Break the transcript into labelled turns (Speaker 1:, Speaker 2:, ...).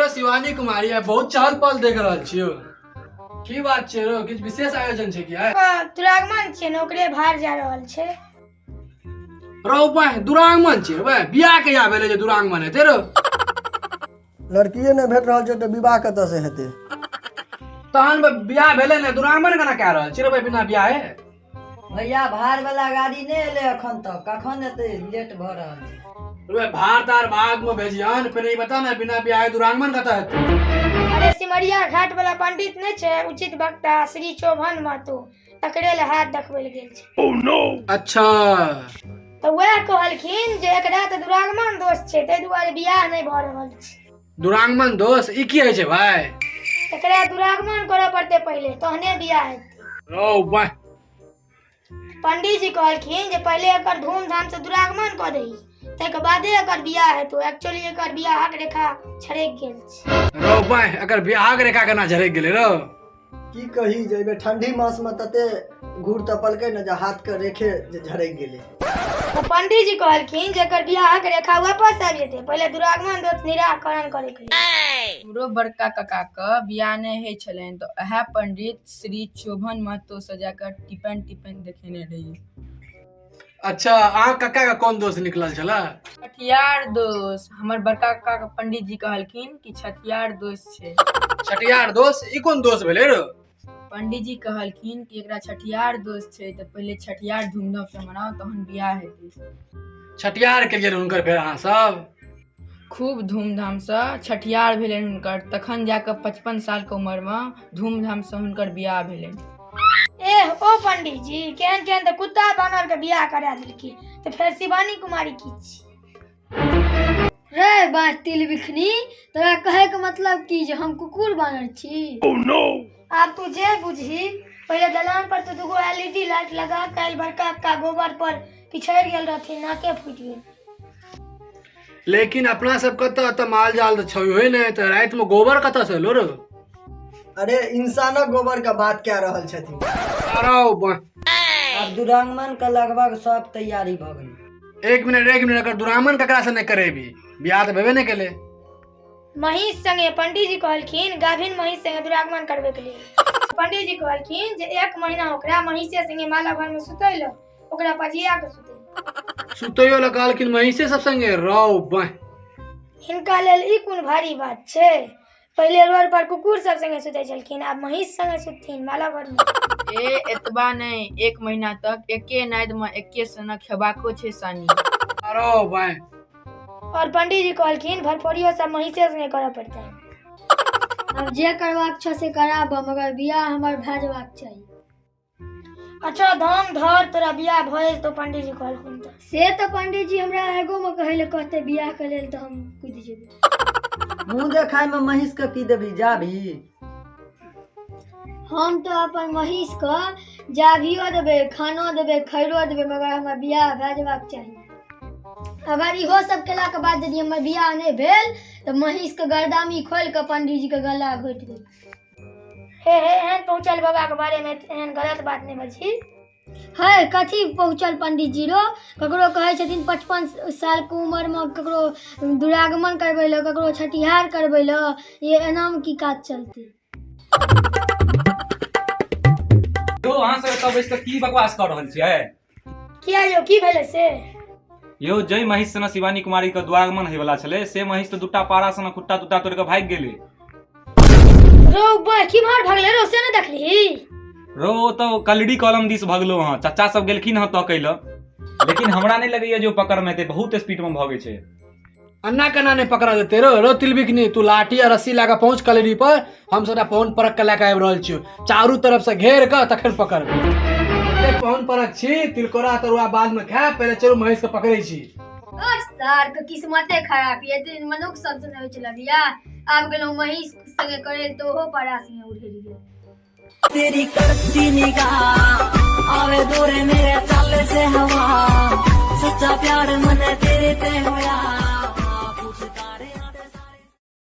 Speaker 1: रो शिवानी कुमारी, आइ बहुत चहल पहल देख रहल छियौ। की बात छै रो, किछु विशेष आयोजन छै की आइ?
Speaker 2: दुरागमन छै ने, ओकरे भार जा रहल छै।
Speaker 1: रो बा दुरागमन छै रे, बियाह कहिया भेलै जे दुरागमन हेतै रो?
Speaker 3: लड़किए नहि भेट रहल छै तऽ विवाह कतऽ से हेतै?
Speaker 1: तहन बियाह भेलै ने, दुरागमन केना कए रहल छी रे बिना बियाहे?
Speaker 4: भैया, भार वाला गाड़ी नहि एलै अखन तक, कखन एतै? लेट भऽ रहल छै।
Speaker 1: रे भार तार बाद में भेजियन, पहिले ई बता ने बिना बियाहे दुरागमन कतऽ हेतै?
Speaker 2: अरे सिमरिया घाट वाला पंडित नहि छै उचित वक्ता श्री चौभन महतो, तकरे लए हाथ देखबै लए गेल छै।
Speaker 1: अच्छा।
Speaker 2: तऽ वएह कहलखिन जे एकरा तऽ दुरागमन दोष छै, ताहि दुआरे बियाह नहि भऽ रहल छै।
Speaker 1: दुरागमन दोष ई की होइ छै भाई?
Speaker 2: एकरा दुरागमन करऽ पड़तै पहिले, तहने बियाह हेतै।
Speaker 1: रौ वाह।
Speaker 2: पंडीजी जी कहलखिन जे पहिले एकर धूमधाम से दुरागमन कऽ दही, ताहिके बादे एकर बियाह हेतौ। एक्चुअली एकर बियाहक रेखा छड़कि गेल छै।
Speaker 1: रौ वाह, एकर बियाहक रेखा केना झरकि गेलै रौ?
Speaker 3: की कही जे एहिबेर ठंडी मासमे तते घूर तपलकै ने जे हाथके रेखे जे झरकि गेलै।
Speaker 2: तऽ पंडीजी कहलखिन जे एकर बियाहक रेखा वापस आबि जेतै, पहिले दुरागमन दोष निराकरण करैके लेल।
Speaker 5: हमरो बड़का काकाके बियाह नहि होइ छलनि तऽ उएह पंडित श्री शोभन महतोसँ जाकऽ टिपन टिपन देखेने रहियै।
Speaker 1: अच्छा, अहाँ कक्का के कोन दोष निकलल छलै?
Speaker 5: छठियार दोष। हमर बड़का काका के पंडित जी कहलखिन कि छठियार दोष छै।
Speaker 1: छठियार दोष ई कोन दोष भेलै रो?
Speaker 5: पंडित जी कहलखिन कि एकरा छठियार दोष छै, तऽ पहिले छठियार धूमधाम से मनाओ, तहन बियाह हेतै।
Speaker 1: छठियार के लिए हुनकर फेर अहाँ सब
Speaker 5: खूब धूमधामसँ छठियार भेलनि हुनकर, तखन जा कऽ 55 सालके उमरमे धूमधामसँ हुनकर बियाह भेलनि।
Speaker 2: एह, ओ पंडीजी केहन केहन तऽ कुत्ता बानर के बियाह करा देलखिन, तऽ फेर शिवानी कुमारी की छी?
Speaker 6: रे बा तिल बिखनी, तोरा कहे के मतलब की जे हम कुकुर बानर छी?
Speaker 2: आब तू जे बुझही। पहिले दलान पर तऽ दूगो एलईडी लाइट लगा। काल्हि बड़का अक्का गोबर पर पिछड़ि गेल रहथिन, नाके फूटि गेल।
Speaker 1: लेकिन अपना सब कतऽ तऽ माल जाल तऽ छौहे नहि, तऽ राति में गोबर कतऽ से एलो रो?
Speaker 3: अरे, इंसानक गोबर के बात कए रहल छथिन।
Speaker 1: अरे बा।
Speaker 4: आब दुरागमन के लगभग सब तैयारी भऽ गेलै।
Speaker 1: एक मिनट, एक मिनट, अगर दुरागमन ककरा से नहि करेबी? बियाह तऽ भेबे नहि केलै।
Speaker 2: महीष संगे। पंडीजी कहलखिन गाभिन महीष संगे दुरागमन करबे के लेल। पंडीजी कहलखिन जे एक महीना ओकरा महीषे संगे माला घर में सुतै लए, ओकरा पजिया के सुतै।
Speaker 1: सुतैयो लए कहलखिन महीषे सब संगे? रौ बाह।
Speaker 2: हिनका लेल ई कोन भारी बात छै? पहिले रोड पर कुकुर सब संगे सुतै छलखिन, आब महीष संगे सुतथिन माला घर में।
Speaker 5: ए, एतबा नहि, एक महीना तक एके नादिमे एके सनक खेबाको छै सानी।
Speaker 1: अरे बाह।
Speaker 2: और पंडीजी कहलखिन भरफोरियो सब महीषे संगे करऽ पड़तै।
Speaker 6: आब जे करबाक छौ से कराब, मगर बियाह हमर भए जेबाक चाही।
Speaker 2: अच्छा, धाम धर, तोरा बियाह भऽ जेतौ, पंडीजी कहलखुन तऽ।
Speaker 6: से तऽ पंडीजी हमरा आगो मे कहै लए कहते बियाह के लेल तऽ हम कूदि जेबै।
Speaker 4: मुँह देखाय मे महीष के की देबही जाबही?
Speaker 6: हम तऽ अपन महीष के जाभियो देबै, खानो देबै, खैरो देबै, मगर हमर बियाह भए जेबाक चाही। अगर इहो सब केलाके बाद यदि हमर बियाह नहि भेल तऽ महीष के गरदामी खोलि कऽ पंडीजी के गला घोटि देबै।
Speaker 2: हे हे, एहन पहुँचल बाबा के बारे में एहन गलत बात नहीं बजही।
Speaker 6: है, कथी पहुँचल पंडीजी रो? ककरो कहै छथिन 55 सालके उमरमे ककरो दुरागमन करबै लए, ककरो छठिहार करबै लए। ये एनामे की काज चलतै?
Speaker 7: यौ, अहाँ सब एतऽ बैस कऽ की बकवास कऽ रहल छियै?
Speaker 2: किया यौ, की भेलै से?
Speaker 7: यौ, जै महीष सने शिवानी कुमारी के दुरागमन होइवला छलै, से महीष तऽ दूटा पारा सने खुट्टा तुट्टा तोड़ि कऽ भागि गेलै।
Speaker 2: रौ बा, किम्हर भगलै रौ, से नहि देखली?
Speaker 7: रौ, ओ तऽ कलडी कलम दिस भगलो हँ। चाचा सब गेलखिन हँ तकै लए, लेकिन हमरा नहि लगैया जे ओ पकड़मे हेतै। बहुत स्पीड मे भगै छै।
Speaker 1: अन्ना केना नहि पकड़ा देते रो? रो तिलबिकनी, तू लाठी आ रस्सी लए कऽ पहुँच कलरी पर, हम सबटा पहुन परक के लए कऽ आबि रहल छियौ। चारू तरफ से घेर कऽ तखन पकड़बै। एतेक पहुन परक छी, तिलकोरा तरुआ बाद मे खायब, पहिले चलू महींस के पकड़ै छी।
Speaker 6: और सार के किस्मते खराब ये, दिन मनुख सब से होइ छलै बियाह, आब गेलहुँ महीष संगे करै तऽ ओहो पारा संगे उड़ेल गेल।
Speaker 8: तेरी करती निगाह आवे दूर मेरे चल से हवा।